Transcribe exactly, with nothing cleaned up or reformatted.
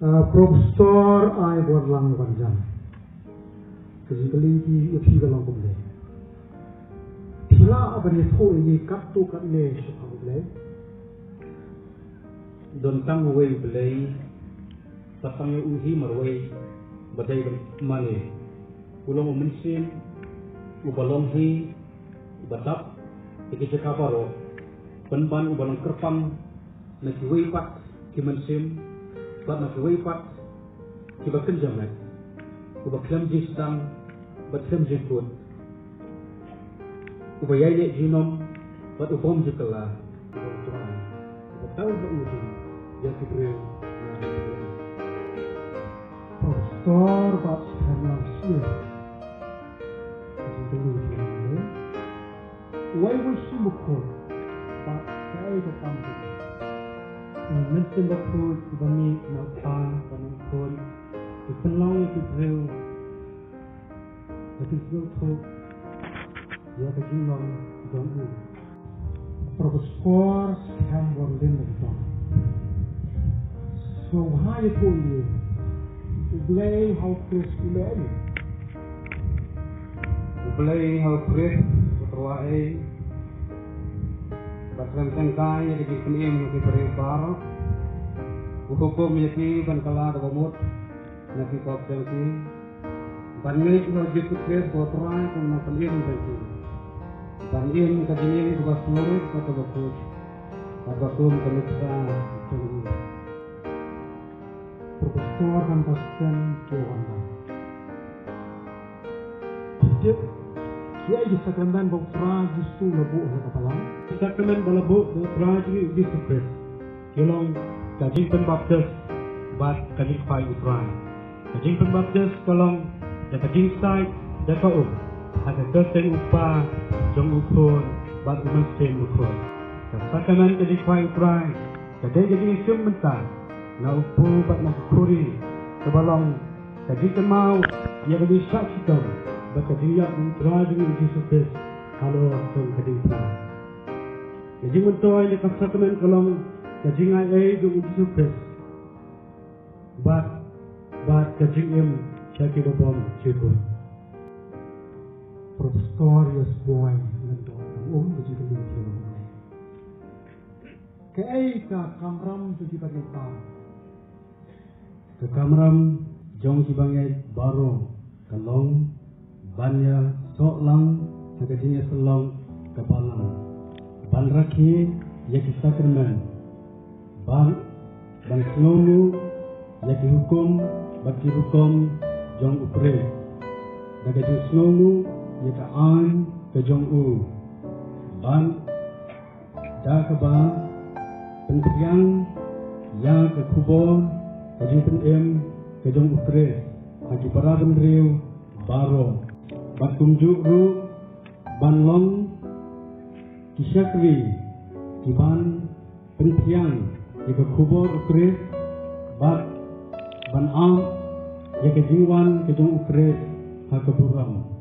Professor Aiborlang Wanjam. Ka jingkylli ïa phi ka long kumne. Phi lah ban ïathuh ïa ngi katto katne shaphang U Blei? Don tang uwei U Blei, sa tang ïa u hi marwei, ba dei ban mane. U long U Mynsiem, uba long hi, uba dap ïa ki jaka baroh, pynban uba long kyrpang na kiwei pat ki mynsiem, bad na kiwei pat kiba kynja met, uba khlem jingsdang bad khlem jingkut, uba ïaineh junom bad u bym ju kylla, uba Trai, uba tau ba u dei ïa ki briew na ki briew. Professor Batskhem Langsir. Ka jingkylli ka long, uei uei u Mynsiem Bakhuid, bad kaei ka kam jong u? U Mynsiem Bakhuid uba mih na u Kpa bad na u Khun, u pynlong ïa ki briew ba kin sngewthuh ïa ka jinglong jong u. Professor Skhem Wanlin Lyngdoh. Sngewbha ïathuh ïa ngi, U Blei ha U Khrist u leh ei? U Blei ha U Khrist u tyrwa ei, ba khlem shangkai ïa ka jingpynim ïa ki briew baroh, u hukum ïa ki ban kylla da ba mut na ki pop jong ki, ban ngeit ïa U Jisu Khrist ba U Trai kum u nongpynim jong ki, ban im ka jingim kaba shlur bad kaba khuid, bad ba kum ka nuksa jong u. Professor Ramkastan Kiawanda. Phi tip kiei ki sakramen ba U Trai Jisu u la buh ha ka balang? Ki sakramen ba la buh da U Trai jong ngi U Jisu Khrist ki long ka jingpynbaptis bad ka jingkhwai U Trai. Ka jingpynbaptis ka long da ka jingshait da ka um ha ka kyrteng U Kpa, jong U Khun bad U Mynsiem Bakhuid. Ka sakramen ka jingkhwai U Trai ka dei ka jingïashem bynta na u kpu bad na ka khuri, kaba long ka jingkynmaw ïa ka jingshah shitom bad ka jingïap U Trai jong ngi U Jisu Khrist halor jong ka diengphna. Ka jingmyntoi na ka sakramen ka long ka jingai ei jong U Jisu Khrist bad, bad ka jingim sha kiba bym jukut. Professor Yasboy Lyngdoh, um, ka jingkylli ka long kumne. Kaei ka kamram jong ki bangeit baroh? Ka kamram jong ki bangeit baroh ka long ban ïasoh lang ha ka jingïasyllok ka balang, ban rakhe ïa ki sakramen, ban, ban sngewnguh ïa ki hukum bad ki rukom jong U Khrist, da ka jingsngewnguh ïa ka aiñ ka jong u, ban da kaba pynphriang ïa ka khubor ka jingpynim ka jong U Khrist ha ki para bynriew baroh, bad kumjuh ruh ban long ki shakri kiban pynphriang ïa ka khubor U Khrist, bad ban ap ïa ka jingwan ka jong U Khrist ha ka burom.